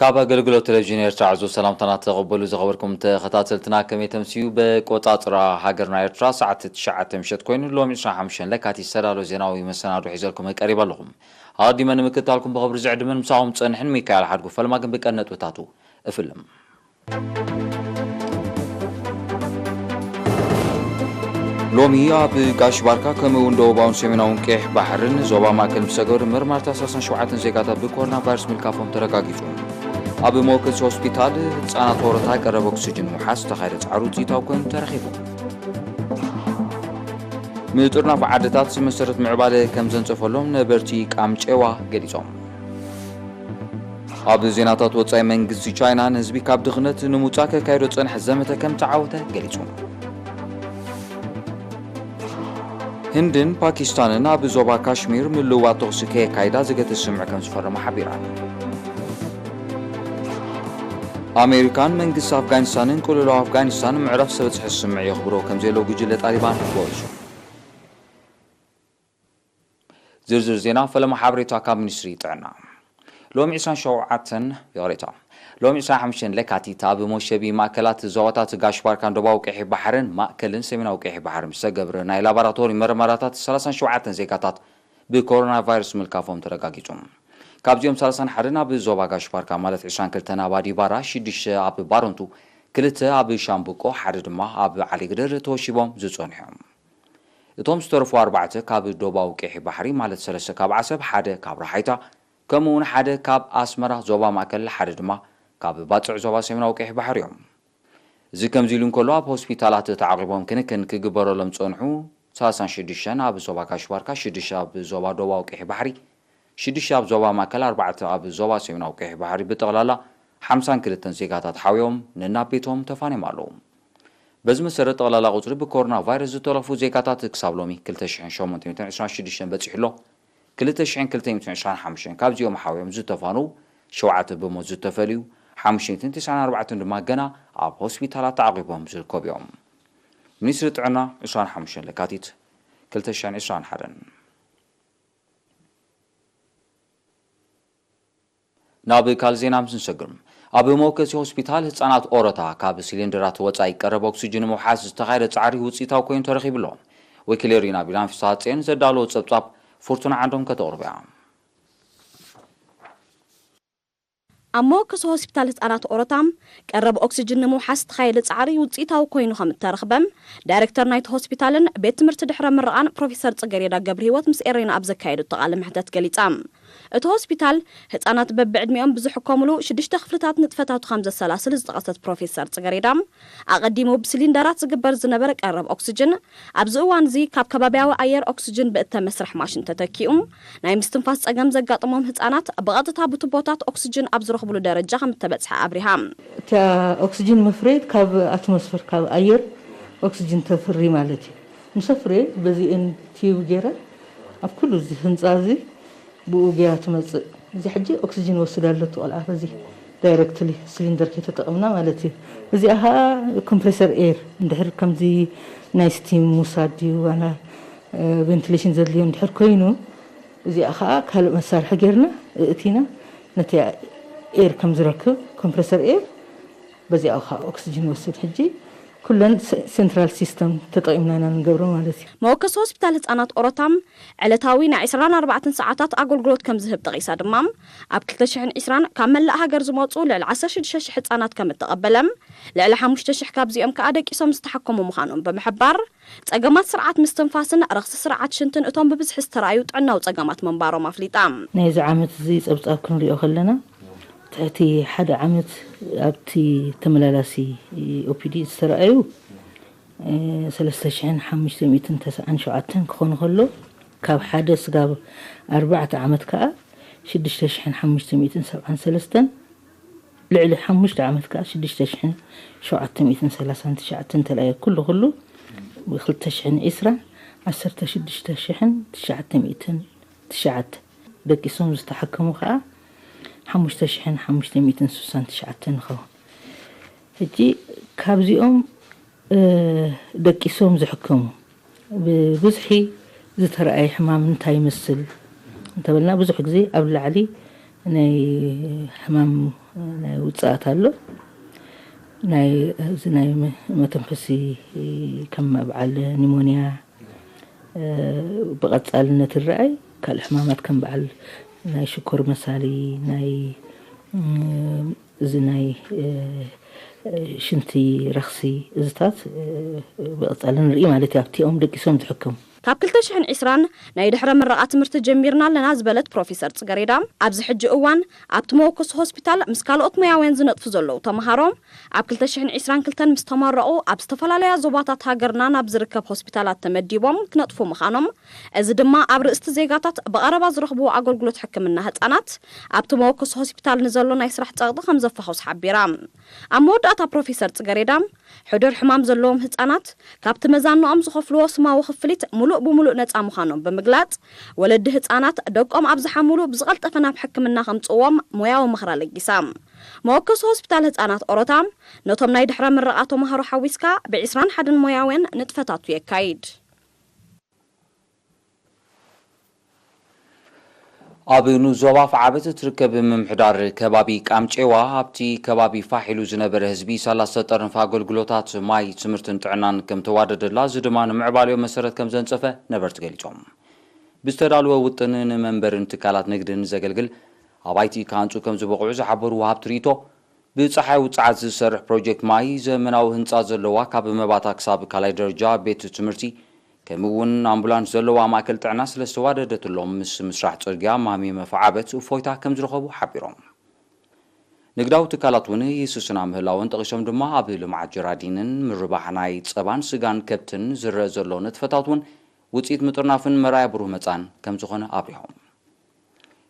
ካብ ኣገልግሎት ቴሌቪዥን ኤርትራ ዕዙዝ ሰላምታና ተቐበሉ። ዝኸበርኩም ተኸታተልትና፣ ከመይ ተምስዩ? በቆጻጽራ ሃገርና ኤርትራ ሰዓት ትሽዓተ ምሸት ኮይኑ፣ ሎሚ ዕስራን ሓሙሽተን ለካቲት ዝተዳሎ ዜናዊ መሰናዶ ሒዘልኩም ቀሪበ ኣለኹም። ኣቐዲመ ንምክትታልኩም ብኽብሪ ዝዕድምን ምሳኹም ጸንሕን ሚካኤል ሓድጉ። ፈለማ ግን ብቀንዲ ነጥብታቱ እፍልም። ሎሚ ኣብ ጋሽ ባርካ ከምኡ እውን ደቡባውን ሰሜናውን ቀይሕ ባሕርን ዞባ ማእከል ዝተገብረ ምርመራታት ሰላሳን ሸውዓተን ዜጋታት ብኮሮና ቫይረስ ምልካፎም ተረጋጊጹ። ኣብ መወከሲ ሆስፒታል ህጻናት ወረታ ቀረብ ኦክስጅን ምውሓስ ዝተኻየደ ጻዕሪ ውጽኢታዊ ኮይኑ ተረኺቡ። ምጥርናፍ ዓድታት መሰረት ምዕባለ ከም ዘንጸፈሎም ነበርቲ ቃምጨዋ ገሊጾም። ኣብ ዜናታት ወጻኢ፣ መንግስቲ ቻይና ንህዝቢ ካብ ድኽነት ንምውጻእ ከካይዶ ዝጸንሐ ዘመተ ከም ተዓወተ ገሊጹ። ህንድን ፓኪስታንን ኣብ ዞባ ካሽሚር ምልውዋጥ ተኹሲ ከየካይዳ ዝገትእ ስምምዕ ከም ዝፈረማ ሓቢረን። ኣሜሪካን መንግስቲ ኣፍጋኒስታንን ቅልውላው ኣፍጋኒስታን ንምዕራፍ ዝተበጽሐ ስምምዕ የኽብሮ ከም ዘሎ ጉጅለ ጣሊባን ወቒሱ። ዝርዝር ዜና ፈለማ ሓበሬታ ካብ ሚኒስትሪ ጥዕና። ሎሚ ዕስራን ሸውዓተን፣ ይቕሬታ፣ ሎሚ ዕስራን ሓሙሽተን ለካቲት ኣብ መሸቢ ማእከላት ዞባታት ጋሽ ባርካን ደቡባዊ ቀይሕ ባሕርን ማእከልን ሰሜናዊ ቀይሕ ባሕርን ዝተገብረ ናይ ላቦራቶሪ መርመራታት ሰላሳን ሸውዓተን ዜጋታት ብኮሮና ቫይረስ ምልካፎም ተረጋጊጹ። ካብዚኦም ሰላሳን ሓደን ኣብ ዞባ ጋሽ ባርካ ማለት ዕስራን ክልተን ኣብ ኣዲባራ፣ ሽዱሽተ ኣብ ባረንቱ፣ ክልተ ኣብ ሻምብቆ፣ ሓደ ድማ ኣብ ዓሊግድር ተወሺቦም ዝጸንሑ እዮም። እቶም ዝተረፉ ኣርባዕተ ካብ ደቡባዊ ቀይሕ ባሕሪ ማለት ሰለስተ ካብ ዓሰብ፣ ሓደ ካብ ራሓይታ፣ ከምኡ እውን ሓደ ካብ ኣስመራ ዞባ ማእከል፣ ሓደ ድማ ካብ ባጽዕ ዞባ ሰሜናዊ ቀይሕ ባሕሪ እዮም። እዚ ከምዚ ኢሉ እንከሎ፣ ኣብ ሆስፒታላት ተዓቒቦም ክንክን ክግበረሎም ዝጸንሑ ሰላሳን ሽዱሽተን ኣብ ዞባ ጋሽ ባርካ፣ ሽዱሽተ ኣብ ዞባ ደቡባዊ ቀይሕ ባሕሪ፣ ሽዱሽተ ኣብ ዞባ ማእከል፣ ኣርባዕተ ኣብ ዞባ ሰሜናዊ ቀይሕ ባሕሪ፣ ብጠቕላላ ሓምሳን ክልተን ዜጋታት ሓውዮም ነናብ ቤቶም ተፋንዮም ኣለዉ። በዚ መሰረት፣ ጠቕላላ ቁጽሪ ብኮሮና ቫይረስ ዝተረፉ ዜጋታት ክሳብ ሎሚ ክልተ ሽሕን ሸሞንተ ሚእትን ዕስራን ሽዱሽተን በጺሑ ኣሎ። ክልተ ሽሕን ክልተ ሚእትን ዕስራን ሓሙሽተን ካብዚኦም ሓውዮም ዝተፋንዉ፣ ሸውዓተ ብሞት ዝተፈልዩ፣ ሓሙሽተ ሚእትን ተስዓን ኣርባዕተን ድማ ገና ኣብ ሆስፒታላት ተዓቒቦም ዝርከቡ እዮም። ሚኒስትሪ ጥዕና፣ ዕስራን ሓሙሽተን ለካቲት ክልተ ሽሕን ዕስራን ሓደን። ናብ ካልእ ዜና ምስ ንሰግር፣ ኣብ መወከሲ ሆስፒታል ህጻናት ኦረታ ካብ ሲሊንደራት ወጻኢ ቀረብ ኦክስጅን ንምውሓስ ዝተኻየደ ጻዕሪ ውጽኢታዊ ኮይኑ ተረኺቡ ኣሎ። ወኪል ሪና ቢላን ፍስሃጽዮን ዘዳለዎ ጸብጻብ ፍርቱና ዓንዶም ከተቕርቦ እያ። ኣብ መወከሲ ሆስፒታል ህጻናት ኦረታ ቀረብ ኦክስጅን ንምውሓስ ዝተኻየደ ጻዕሪ ውጽኢታዊ ኮይኑ ከም እተረኽበ ዳይሬክተር ናይቲ ሆስፒታልን ቤት ትምህርቲ ድሕረ ምረቓን ፕሮፌሰር ጽገሬዳ ገብረህይወት ምስ ኤሬና ኣብ ዘካየደቶ ቃለ መሕተት ገሊጻ። እቲ ሆስፒታል ህጻናት በብዕድሚኦም ብዝሕከሙሉ ሽዱሽተ ክፍልታት ንጥፈታቱ ከም ዘሰላስል ዝጠቐሰት ፕሮፌሰር ጽገሬዳ፣ ኣቐዲሙ ብሲሊንደራት ዝግበር ዝነበረ ቀረብ ኦክስጅን ኣብዚ እዋን እዚ ካብ ከባብያዊ ኣየር ኦክስጅን ብእተመስርሕ ማሽን ተተኪኡ ናይ ምስትንፋስ ጸገም ዘጋጠሞም ህጻናት ብቐጥታ ብቱቦታት ኦክስጅን ኣብ ዝረኽብሉ ደረጃ ከም እተበጽሐ ኣብሪሃ። እታ ኦክስጅን መፍረይት ካብ ኣትሞስፈር፣ ካብ ኣየር ኦክስጅን ተፍሪ ማለት እዩ። ምስ ኣፍረየት በዚአን ቲዩብ ገይረ ኣብ ኩሉ እዚ ህንፃ እዚ ብኡ ገይራ ትመፅእ። እዚ ሕጂ ኦክስጅን ወስድ ኣሎ እቲ ቆልዓ በዚ ዳይረክትሊ ሲሊንደር ከይተጠቐምና ማለት እዩ። እዚኣ ከዓ ኮምፕሬሰር ኤር እንድሕር ከምዚ ናይ ስቲም ምውሳድ ድዩ ዋላ ቬንቲሌሽን ዘድልዮ እንድሕር ኮይኑ፣ እዚኣ ከዓ ካልእ መሳርሒ ጌርና እእቲና ነቲ ኤር ከም ዝረክብ ኮምፕሬሰር ኤር በዚኣ ከዓ ኦክስጅን ይወስድ። ሕጂ ኩለን ሴ-፣ ሴንትራል ሲስተም ተጠቒምና ኢና ንገብሮ ማለት እዩ። መወከሲ ሆስፒታል ህጻናት ኦሮታም ዕለታዊ ናይ ዕስራን ኣርባዕተን ሰዓታት ኣገልግሎት ከም ዝህብ ጠቒሳ ድማ፣ ኣብ ክልተ ሽሕን ዕስራን ካብ መላእ ሃገር ዝመጹ ልዕሊ ዓሰርተ ሽዱሽተ ሽሕ ህጻናት ከም እተቐበለ፣ ልዕሊ ሓሙሽተ ሽሕ ካብዚኦም ከኣ ደቂሶም ዝተሓከሙ ምዃኖም ብምሕባር፣ ጸገማት ስርዓት ምስትንፋስን ረኽሲ ስርዓት ሽንትን እቶም ብብዝሒ ዝተራእዩ ጥዕናዊ ጸገማት ምንባሮም ኣፍሊጣ። ናይዚ ዓመት እዚ ጸብጻብ ክንሪኦ ከለና፣ ትሕቲ ሓደ ዓመት ኣብቲ ተመላላሲ ኦፒዲ ዝተራእዩ፣ እ፣ ሰለስተ ሽሕን ሓሙሽተ ሚእትን ተስዓን ሸውዓተን ክኾኑ ከሎ፣ ካብ ሓደ ስጋብ ኣርባዕተ ዓመት ከኣ ሽዱሽተ ሽሕን ሓሙሽተ ሚእትን ሰብዓን ሰለስተን፣ ልዕሊ ሓሙሽተ ዓመት ከኣ ሽዱሽተ ሽሕን ሸውዓተ ሚእትን ሰላሳን ትሽዓተን ተላእየ። ኩሉ ኩሉ ብክልተ ሽሕን ዕስራን ዓሰርተ ሽዱሽተ ሽሕን ትሽዓተ ሚእትን ትሽዓተ፣ ደቂሶም ዝተሓከሙ ከኣ ሓሙሽተ ሽሕን ሓሙሽተ ሚእትን ስሳን ትሽዓተን ንኸውን። ሕጂ ካብዚኦም፣ እ፣ ደቂሶም ዝሕከሙ ብብዝሒ ዝተረኣየ ሕማም እንታይ ይመስል እንተበልና፣ ብዙሕ ግዜ ኣብ ላዕሊ ናይ ሕማም ናይ ውፅኣት ኣሎ። ናይ፣ እዚ ናይ መ-፣ መተንፈሲ ከም በዓል ኒሞንያ፣ እ፣ ብቐጻልነት ይረኣይ። ካልእ ሕማማት ከም በዓል ናይ ሽኮር መሳሊ፣ ናይ፣ እ፣ እዚ ናይ፣ እ፣ ሽንቲ ረኽሲ፣ እዚታት፣ እ፣ ብቐጻሊ ንርኢ ማለት እዩ፣ ኣብቲኦም ደቂሶም ዝሕከሙ። ካብ ክልተ ሽሕን ዕስራን ናይ ድሕረ ምረቓ ትምህርቲ ጀሚርና ኣለና ዝበለት ፕሮፌሰር ጽገሬዳ፣ ኣብዚ ሕጂ እዋን ኣብቲ መወከሲ ሆስፒታል ምስ ካልኦት ሞያውያን ዝነጥፉ ዘለዉ ተምሃሮ፣ ኣብ ክልተ ሽሕን ዕስራን ክልተን ምስ ተመረቑ ኣብ ዝተፈላለያ ዞባታት ሃገርና ናብ ዝርከብ ሆስፒታላት ተመዲቦም ክነጥፉ ምዃኖም፣ እዚ ድማ ኣብ ርእስቲ ዜጋታት ብቐረባ ዝረኽብዎ ኣገልግሎት ሕክምና ህጻናት ኣብቲ መወከሲ ሆስፒታል ንዘሎ ናይ ስራሕ ጸቕጢ ከም ዘፋኹስ ሓቢራ። ኣብ መወዳእታ ፕሮፌሰር ጽገሬዳ፣ ሕዱር ሕማም ዘለዎም ህጻናት ካብቲ መዛንኦም ዝኸፍልዎ ስማዊ ክፍሊት ሙሉእ ብሙሉእ ነጻ ምዃኖም ብምግላጽ፣ ወለዲ ህጻናት ደቆም ኣብ ዝሓምሉ ብዝቐልጠፈ ናብ ሕክምና ከምጽእዎም ሞያዊ ምኽራ ለጊሳ። መወከሲ ሆስፒታል ህጻናት ኦሮታ ነቶም ናይ ድሕረ ምረቓ ተምሃሮ ሓዊስካ ብዕስራን ሓደን ሞያውያን ንጥፈታቱ የካይድ። ኣብ ንዞባ ኣፍዓበት እትርከብ ምምሕዳር ከባቢ ቃምጨዋ፣ ኣብቲ ከባቢ ፋሕ ኢሉ ዝነበረ ህዝቢ ሰላሳ ጠርንፍ ኣገልግሎታት ማይ፣ ትምህርትን ጥዕናን ከም ተዋደደላ፣ እዚ ድማ ንምዕባሌኡ መሰረት ከም ዘንጸፈ ነበርቲ ገሊጾም። ብዝተዳለወ ውጥን ንመንበርን ትካላት ንግድን ዘገልግል ኣባይቲ ክሃንጹ ከም ዝበቕዑ ዝሓበሩ ወሃብቲ ርኢቶ፣ ብጸሓይ ውጽዓት ዝሰርሕ ፕሮጀክት ማይ፣ ዘመናዊ ህንጻ ዘለዋ፣ ካብ መባታ ክሳብ ካልኣይ ደረጃ ቤት ትምህርቲ፣ ከምኡ እውን ኣምቡላንስ ዘለዋ ማእከል ጥዕና ስለ ዝተዋደደትሎም፣ ምስ ምስራሕ ጽርግያ ማሚ መፍዓበት እፎይታ ከም ዝረኸቡ ሓቢሮም። ንግዳዊ ትካላት እውን ይስስና ምህላወን ጠቒሶም ድማ፣ ኣብ ልምዓት ጀራዲንን ምርባሕ ናይ ጸባን ስጋን ከብትን ዝረአ ዘሎ ንጥፈታት እውን ውጽኢት ምጥርናፍን መርኣያ ብሩህ መጻን ከም ዝኾነ ኣብሪሆም።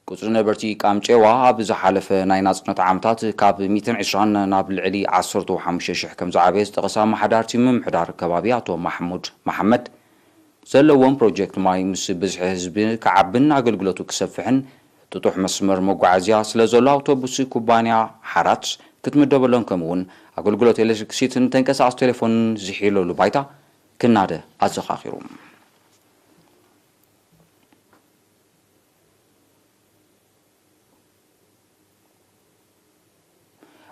ቁጽሪ ነበርቲ ቃምጨዋ ኣብ ዝሓለፈ ናይ ናጽነት ዓመታት ካብ ሚእትን ዕስራን ናብ ልዕሊ ዓሰርተ ሓሙሽተ ሽሕ ከም ዝዓበየ ዝጠቐሰ ኣመሓዳርቲ ምምሕዳር ከባቢ ኣቶ ማሕሙድ መሓመድ፣ ዘለዎም ፕሮጀክት ማይ ምስ ብዝሒ ህዝቢ ክዓብን ኣገልግሎቱ ክሰፍሕን ጥጡሕ መስመር መጓዓዝያ ስለ ዘሎ ኣውቶቡስ ኩባንያ ሓራት ክትምደበሎም፣ ከምኡ እውን ኣገልግሎት ኤሌክትሪክሲትን ተንቀሳቓሲ ቴሌፎንን ዝሕይለሉ ባይታ ክናደ ኣዘኻኺሩ።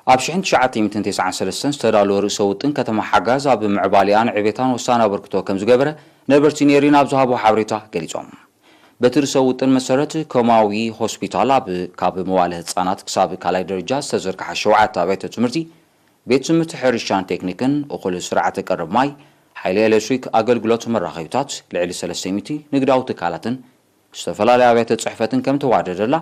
ኣብ ሽሕን ትሽዓተ ሚእትን ተስዓን ሰለስተን ዝተዳለወ ርእሰ ውጥን ከተማ ሓጋዝ ኣብ ምዕባሌኣን ዕቤታን ወሳኒ ኣበርክቶ ከም ዝገበረ ነበርቲ ኔሪን ኣብ ዝሃቦ ሓበሬታ ገሊጾም። በቲ ርእሰ ውጥን መሰረት፣ ኮማዊ ሆስፒታል ኣብ፣ ካብ መዋለ ህጻናት ክሳብ ካልኣይ ደረጃ ዝተዘርግሓ ሸውዓተ ኣብያተ ትምህርቲ፣ ቤት ትምህርቲ ሕርሻን ቴክኒክን፣ እኹል ስርዓተ ቀረብ ማይ፣ ሓይሊ ኤሌክትሪክ፣ ኣገልግሎት መራኸቢታት፣ ልዕሊ ሰለስተ ሚእቲ ንግዳዊ ትካላትን ዝተፈላለዩ ኣብያተ ጽሕፈትን ከም ተዋደደላ፣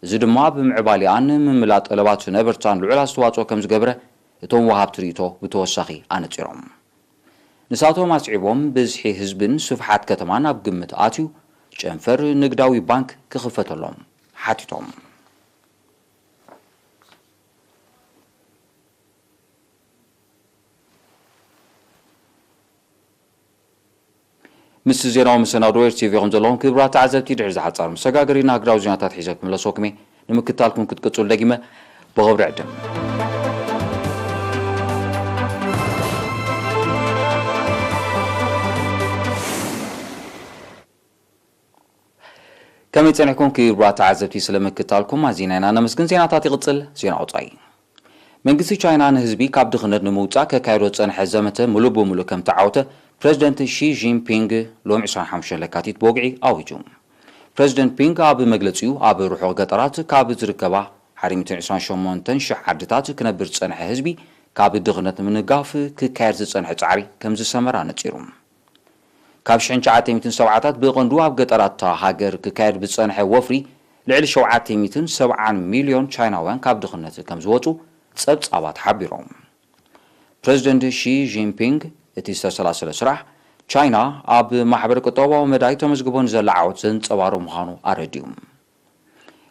እዚ ድማ ብምዕባሌኣን ምምላእ ጠለባት ነበርታን ልዑል ኣስተዋጽኦ ከም ዝገብረ እቶም ወሃብቲ ርእይቶ ብተወሳኺ ኣነጺሮም። ንሳቶም ኣስዒቦም፣ ብዝሒ ህዝብን ስፍሓት ከተማን ኣብ ግምት ኣትዩ፣ ጨንፈር ንግዳዊ ባንክ ክኽፈተሎም ሓቲቶም። ምስ ዜናዊ መሰናዶ ኤር ቲ ቪ ኢኹም ዘለኹም ክቡራት ተዓዘብቲ። ድሕሪ ዝሓጻር መሰጋገሪና ሃገራዊ ዜናታት ሒዘ ክምለሰኩም እየ። ንምክታልኩም ክትቅጽሉ ደጊመ ብኽብሪ ዕድም። ከመይ ጸኒሕኩም ክቡራት ተዓዘብቲ? ስለ ምክታልኩም ኣዚና ኢና ነመስግን። ዜናታት ይቕጽል። ዜና ወጻኢ። መንግስቲ ቻይና ንህዝቢ ካብ ድኽነት ንምውጻእ ከካይዶ ዝጸንሐ ዘመተ ምሉእ ብምሉእ ከም ተዓወተ ፕረዚደንት ሺ ጂንፒንግ ሎሚ ዕስራን ሓሙሽተን ለካቲት ብወግዒ ኣዊጁ። ፕረዚደንት ፒንግ ኣብ መግለጺኡ፣ ኣብ ርሑቕ ገጠራት ካብ ዝርከባ ሓደ ሚእትን ዕስራን ሸሞንተን ሽሕ ዓድታት ክነብር ዝጸንሐ ህዝቢ ካብ ድኽነት ንምንጋፍ ክካየድ ዝጸንሐ ጻዕሪ ከም ዝሰመረ ኣነጺሩ። ካብ ሽሕን ትሽዓተ ሚእትን ሰብዓታት ብቐንዱ ኣብ ገጠራት እታ ሃገር ክካየድ ብዝጸንሐ ወፍሪ፣ ልዕሊ ሸውዓተ ሚእትን ሰብዓን ሚልዮን ቻይናውያን ካብ ድኽነት ከም ዝወጹ ጸብጻባት ሓቢሮም። ፕረዚደንት ሺ ጂንፒንግ፣ እቲ ዝተሰላሰለ ስራሕ፣ ቻይና ኣብ ማሕበረ ቁጠባዊ መዳይ ተመዝግቦ ንዘላ ዓወት ዘንጸባርቕ ምዃኑ ኣረዲኡ።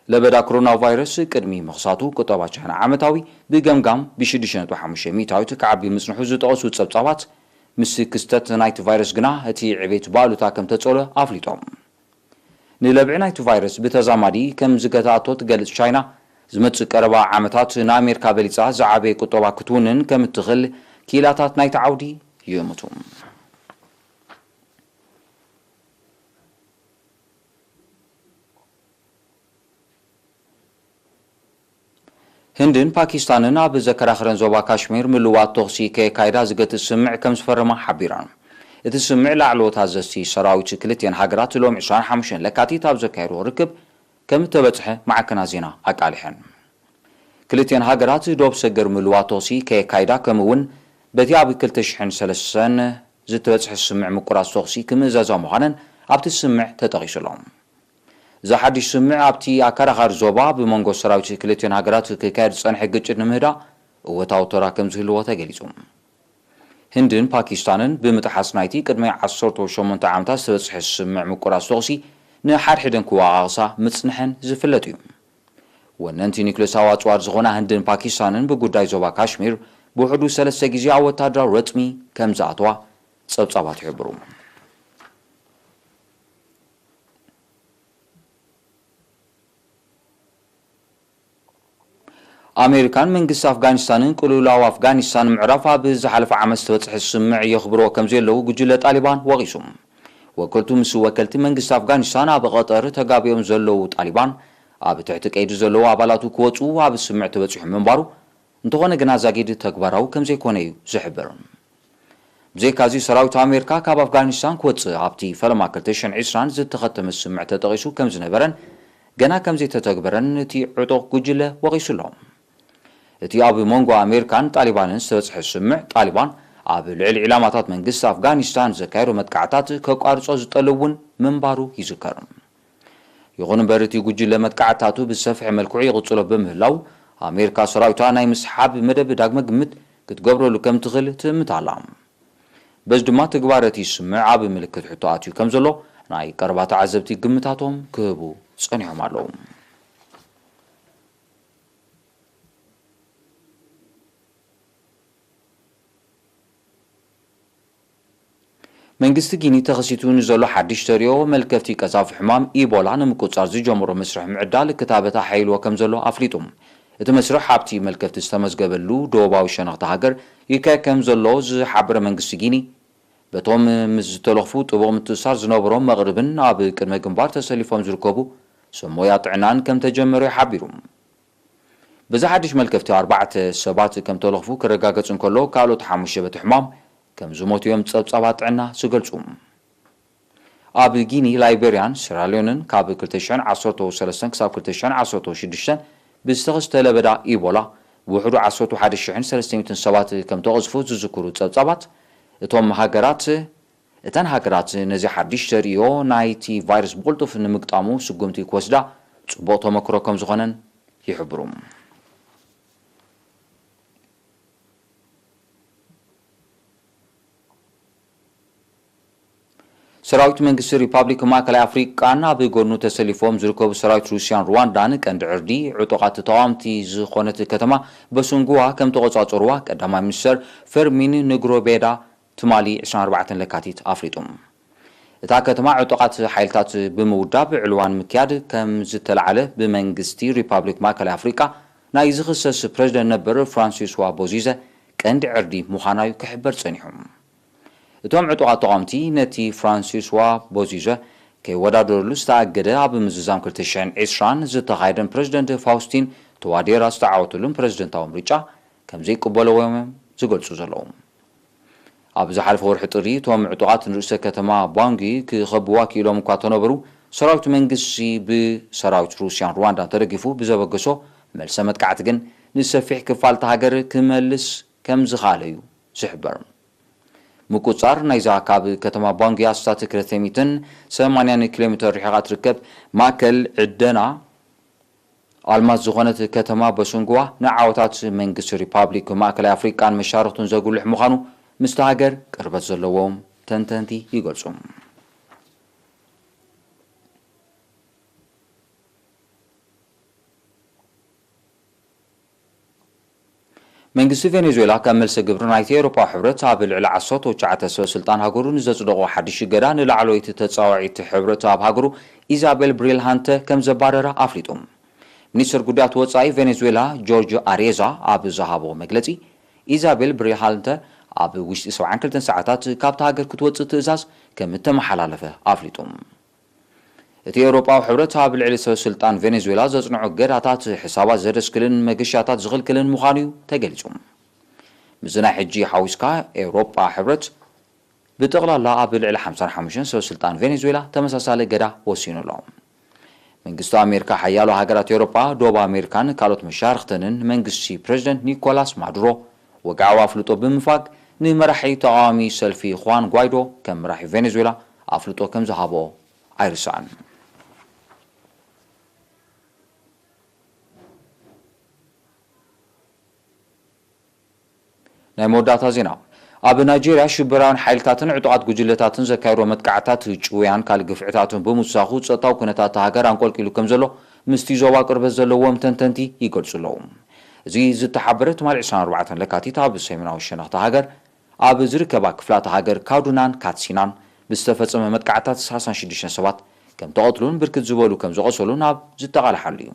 ለበዳ ኮሮና ቫይረስ ቅድሚ ምኽሳቱ፣ ቁጠባ ቻይና ዓመታዊ ብገምጋም ብ ሽዱሽተ ነጥቢ ሓሙሽተ ሚእታዊት ክዓቢ ምጽንሑ ዝጠቐሱ ጸብጻባት፣ ምስ ክስተት ናይቲ ቫይረስ ግና እቲ ዕቤት ብኣሉታ ከም ተጸሎ ኣፍሊጦም። ንለብዒ ናይቲ ቫይረስ ብተዛማዲ ከም ዝገትኣቶ ትገልጽ ቻይና፣ ዝመጽእ ቀረባ ዓመታት ንኣሜሪካ በሊጻ ዝዓበየ ቁጠባ ክትውንን ከም እትኽእል ክኢላታት ናይቲ ዓውዲ ይእምቱ። ህንድን ፓኪስታንን ኣብ ዘከራኽረን ዞባ ካሽሚር ምልዋጥ ተኹሲ ከየካይዳ ዝገትእ ስምምዕ ከም ዝፈረማ ሓቢረን። እቲ ስምምዕ ላዕለዎት ኣዘዝቲ ሰራዊት ክልቲአን ሃገራት ሎም ዕስራን ሓሙሽተን ለካቲት ኣብ ዘካየድዎ ርክብ ከም እተበጽሐ ማዕከናት ዜና ኣቃሊሐን። ክልቲአን ሃገራት ዶብ ሰገር ምልዋጥ ተኹሲ ከየካይዳ፣ ከምኡ እውን በቲ ኣብ ክልተ ሽሕን ሰለስተን ዝተበጽሐ ስምምዕ ምቁራጽ ተኹሲ ክምእዘዛ ምዃነን ኣብቲ ስምምዕ ተጠቒሱ ኣሎ። እዚ ሓድሽ ስምምዕ ኣብቲ ኣከራኻሪ ዞባ ብመንጎ ሰራዊት ክልቲኦን ሃገራት ክካየድ ዝጸንሐ ግጭት ንምህዳእ እወታዊ ተራ ከም ዝህልዎ ተገሊጹ። ህንድን ፓኪስታንን ብምጥሓስ ናይቲ ቅድሚ ዓሰርተ ሸሞንተ ዓመታት ዝተበጽሐ ስምምዕ ምቁራጽ ተኹሲ ንሓድሕደን ክወቓቕሳ ምጽንሐን ዝፍለጥ እዩ። ወነንቲ ኒክለሳዊ ኣጽዋር ዝኾና ህንድን ፓኪስታንን ብጉዳይ ዞባ ካሽሚር ብውሕዱ ሰለስተ ግዜ ኣብ ወታደራዊ ረጽሚ ከም ዝኣትዋ ጸብጻባት ይሕብሩ። ኣሜሪካን መንግስቲ ኣፍጋኒስታንን ቅልውላው ኣፍጋኒስታን ምዕራፍ ኣብ ዝሓለፈ ዓመት ዝተበጽሐ ስምምዕ የኽብርዎ ከም ዘለዉ ጉጅለ ጣሊባን ወቒሱ። ወከልቱ ምስ ወከልቲ መንግስቲ ኣፍጋኒስታን ኣብ ቐጠር ተጋቢኦም ዘለዉ ጣሊባን፣ ኣብ ትሕቲ ቀይዲ ዘለዉ ኣባላቱ ክወጹ ኣብ ስምምዕ ተበጺሑ ምንባሩ፣ እንተኾነ ግና ዛጊድ ተግባራዊ ከም ዘይኮነ እዩ ዝሕብር። ብዘይካዚ፣ ሰራዊት ኣሜሪካ ካብ ኣፍጋኒስታን ክወጽእ ኣብቲ ፈለማ ክልተ ሽሕን ዕስራን ዝተኸተመ ስምምዕ ተጠቒሱ ከም ዝነበረን ገና ከም ዘይተተግበረን እቲ ዕጡቕ ጉጅለ ወቒሱ ኣሎ። እቲ ኣብ መንጎ ኣሜሪካን ጣሊባንን ዝተበጽሐ ስምምዕ፣ ጣሊባን ኣብ ልዕሊ ዒላማታት መንግስቲ ኣፍጋኒስታን ዘካየዶ መጥቃዕታት ከቋርጾ ዝጠልብ እውን ምንባሩ ይዝከር። ይኹን እምበር፣ እቲ ጉጅለ መጥቃዕታቱ ብዝሰፍሐ መልክዑ ይቕጽሎ ብምህላው፣ ኣሜሪካ ሰራዊታ ናይ ምስሓብ መደብ ዳግመ ግምት ክትገብረሉ ከም ትኽእል ትእምት ኣላ። በዚ ድማ፣ ትግባረ እቲ ስምምዕ ኣብ ምልክት ሕቶ ኣትዩ ከም ዘሎ ናይ ቀረባ ተዓዘብቲ ግምታቶም ክህቡ ጸኒሖም ኣለዉ። መንግስቲ ጊኒ ተኸሲቱ ንዘሎ ሓድሽ ተርእዮ መልከፍቲ ቀዛፊ ሕማም ኢቦላ ንምቁጽጻር ዝጀመሮ መስርሕ ምዕዳል ክታበት ኣሓይልዎ ከም ዘሎ ኣፍሊጡ። እቲ መስርሕ ኣብቲ መልከፍቲ ዝተመዝገበሉ ደቡባዊ ሸነኽቲ ሃገር ይካየድ ከም ዘሎ ዝሓበረ መንግስቲ ጊኒ፣ በቶም ምስ ዝተለኽፉ ጥቡቕ ምትእስሳር ዝነበሮም መቕርብን ኣብ ቅድመ ግንባር ተሰሊፎም ዝርከቡ ሰብ ሞያ ጥዕናን ከም ተጀመረ ሓቢሩ። በዚ ሓድሽ መልከፍቲ ኣርባዕተ ሰባት ከም ተለኽፉ ክረጋገጽ እንከሎ፣ ካልኦት ሓሙሽተ በቲ ሕማም ከም ዝሞቱ እዮም ጸብጻባት ጥዕና ዝገልጹ። ኣብ ጊኒ፣ ላይቤርያን ሴራልዮንን ካብ ክልተ ሽሕን ዓሰርተ ሰለስተን ክሳብ ክልተ ሽሕን ዓሰርተ ሽዱሽተን ብዝተኸስተ ለበዳ ኢቦላ ብውሕዱ ዓሰርተ ሓደ ሽሕን ሰለስተ ሚእትን ሰባት ከም ተቐዝፉ ዝዝክሩ ጸብጻባት፣ እቶም ሃገራት፣ እተን ሃገራት ነዚ ሓድሽ ተርእዮ ናይቲ ቫይረስ ብቕልጡፍ ንምግጣሙ ስጉምቲ ክወስዳ ጽቡቕ ተመክሮ ከም ዝኾነን ይሕብሩ። ሰራዊት መንግስቲ ሪፓብሊክ ማእከላይ ኣፍሪቃን ኣብ ጎኑ ተሰሊፎም ዝርከቡ ሰራዊት ሩስያን ሩዋንዳን ቀንዲ ዕርዲ ዕጡቓት ተቓወምቲ ዝኾነት ከተማ በሱንጉዋ ከም ተቖጻጸርዋ ቀዳማይ ሚኒስተር ፈርሚን ንግሮቤዳ ትማሊ ዕስራን ኣርባዕተን ለካቲት ኣፍሊጡ። እታ ከተማ ዕጡቓት ሓይልታት ብምውዳብ ዕልዋ ንምክያድ ከም ዝተላዕለ ብመንግስቲ ሪፓብሊክ ማእከላይ ኣፍሪቃ ናይ ዝኽሰስ ፕረዚደንት ነበር ፍራንሲስዋ ቦዚዘ ቀንዲ ዕርዲ ምዃና እዩ ክሕበር ጸኒሑ። እቶም ዕጡቓት ተቓወምቲ ነቲ ፍራንሲስዋ ቦዚዘ ከይወዳደረሉ ዝተኣገደ ኣብ ምዝዛም ክልተ ሽሕን ዕስራን ዝተኻየደን ፕረዚደንት ፋውስቲን ተዋዴራ ዝተዓወተሉን ፕረዚደንታዊ ምርጫ ከም ዘይቅበልዎ እዮም ዝገልጹ ዘለዉ። ኣብ ዝሓለፈ ወርሒ ጥሪ፣ እቶም ዕጡቓት ንርእሰ ከተማ ባንጊ ክኸብዋ ክኢሎም እኳ እንተነበሩ፣ ሰራዊት መንግስቲ ብሰራዊት ሩስያን ሩዋንዳን ተደጊፉ ብዘበገሶ መልሰ መጥቃዕቲ ግን ንሰፊሕ ክፋል እታ ሃገር ክመልስ ከም ዝኸኣለ እዩ ዝሕበር። ምቁጽጻር ናይዛ ካብ ከተማ ባንጊ ኣስታት ክልተ ሚእትን ሰማንያን ኪሎ ሜተር ርሒቓ ትርከብ ማእከል ዕደና ኣልማዝ ዝኾነት ከተማ በሱንጉዋ ንዓወታት መንግስቲ ሪፓብሊክ ማእከላይ ኣፍሪቃን መሻርኽቱን ዘጉልሕ ምዃኑ ምስቲ ሃገር ቅርበት ዘለዎም ተንተንቲ ይገልጹ። መንግስቲ ቬኔዙዌላ ከም መልሰ ግብሪ ናይቲ ኤውሮፓዊ ሕብረት ኣብ ልዕሊ ዓሰርተ ትሽዓተ ሰብ ስልጣን ሃገሩ ንዘጽደቖ ሓድሽ እገዳ ንላዕለወይቲ ተጻዋዒት ሕብረት ኣብ ሃገሩ ኢዛቤል ብሪልሃንተ ከም ዘባረራ ኣፍሊጡ። ሚኒስትር ጉዳያት ወጻኢ ቬኔዙዌላ ጆርጅ ኣሬዛ ኣብ ዝሃቦ መግለጺ፣ ኢዛቤል ብሪልሃንተ ኣብ ውሽጢ ሰብዓን ክልተን ሰዓታት ካብታ ሃገር ክትወጽእ ትእዛዝ ከም እተመሓላለፈ ኣፍሊጡ። እቲ ኤውሮጳዊ ሕብረት ኣብ ልዕሊ ሰብ ስልጣን ቬኔዙዌላ ዘጽንዖ እገዳታት፣ ሕሳባት ዘደስክልን መገሻታት ዝኽልክልን ምዃኑ እዩ ተገሊጹ። ምስዚ ናይ ሕጂ ሓዊስካ፣ ኤውሮጳ ሕብረት ብጠቕላላ ኣብ ልዕሊ ሓምሳን ሓሙሽተን ሰብ ስልጣን ቬኔዙዌላ ተመሳሳሊ እገዳ ወሲኑ ኣሎ። መንግስቲ ኣሜሪካ፣ ሓያሎ ሃገራት ኤውሮጳ፣ ደቡብ ኣሜሪካን ካልኦት መሻርኽተንን መንግስቲ ፕሬዚደንት ኒኮላስ ማዱሮ ወግዓዊ ኣፍልጦ ብምንፋግ፣ ንመራሒ ተቓዋሚ ሰልፊ ኹዋን ጓይዶ ከም መራሒ ቬኔዙዌላ ኣፍልጦ ከም ዝሃቦ ኣይርሳዕን። ናይ መወዳእታ ዜና። ኣብ ናይጄርያ ሽበራውያን ሓይልታትን ዕጡቓት ጉጅለታትን ዘካየድዎ መጥቃዕታት ጭውያን ካልእ ግፍዕታትን ብምውሳኹ፣ ጸጥታዊ ኩነታት እታ ሃገር ኣንቆልቂሉ ከም ዘሎ ምስቲ ዞባ ቅርበት ዘለዎም ተንተንቲ ይገልጹ ኣለዉ። እዚ ዝተሓበረ ትማሊ ዕስራን ኣርባዕተን ለካቲት ኣብ ሰሜናዊ ሸነኽ እታ ሃገር ኣብ ዝርከባ ክፍላተ ሃገር ካዱናን ካትሲናን ብዝተፈጸመ መጥቃዕታት ሰላሳን ሽዱሽተን ሰባት ከም ተቐትሉን ብርክት ዝበሉ ከም ዝቖሰሉን ኣብ ዝጠቓልሓሉ እዩ።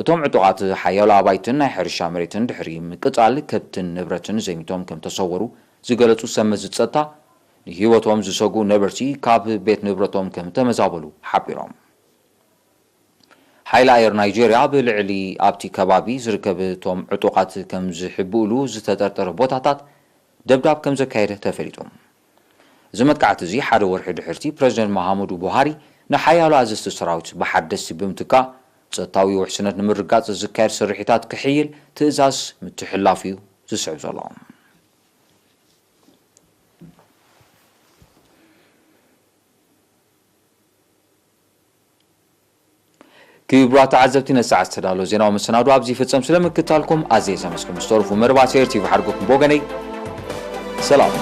እቶም ዕጡቓት ሓያሎ ኣባይትን ናይ ሕርሻ መሬትን ድሕሪ ምቅጻል ከብትን ንብረትን ዘሚቶም ከም ተሰወሩ ዝገለጹ ሰብ መዚ ጸጥታ፣ ንህይወቶም ዝሰግኡ ነበርቲ ካብ ቤት ንብረቶም ከም ተመዛበሉ ሓቢሮም። ሓይሊ ኣየር ናይጄርያ ብልዕሊ ኣብቲ ከባቢ ዝርከብ እቶም ዕጡቓት ከም ዝሕብእሉ ዝተጠርጠረ ቦታታት ደብዳብ ከም ዘካየደ ተፈሊጡ። እዚ መጥቃዕቲ እዚ ሓደ ወርሒ ድሕርቲ ፕረዚደንት መሃሙዱ ቡሃሪ ንሓያሎ ኣዘዝቲ ሰራዊት ብሓደስቲ ብምትካእ፣ ጸጥታዊ ውሕስነት ንምርጋጽ ዝካየድ ስርሒታት ክሕይል ትእዛዝ ምትሕላፉ እዩ ዝስዕብ ዘሎ። ክቡራት ተዓዘብቲ፣ ነዚ ሰዓት ዝተዳለወ ዜናዊ መሰናዶ ኣብዚ ይፍጸም። ስለ ምክታልኩም ኣዝየ ዘመስግን። ምስ ተረፉ መርባት ኤር ቲቪ ሓድጎኩም ብወገነይ ሰላም።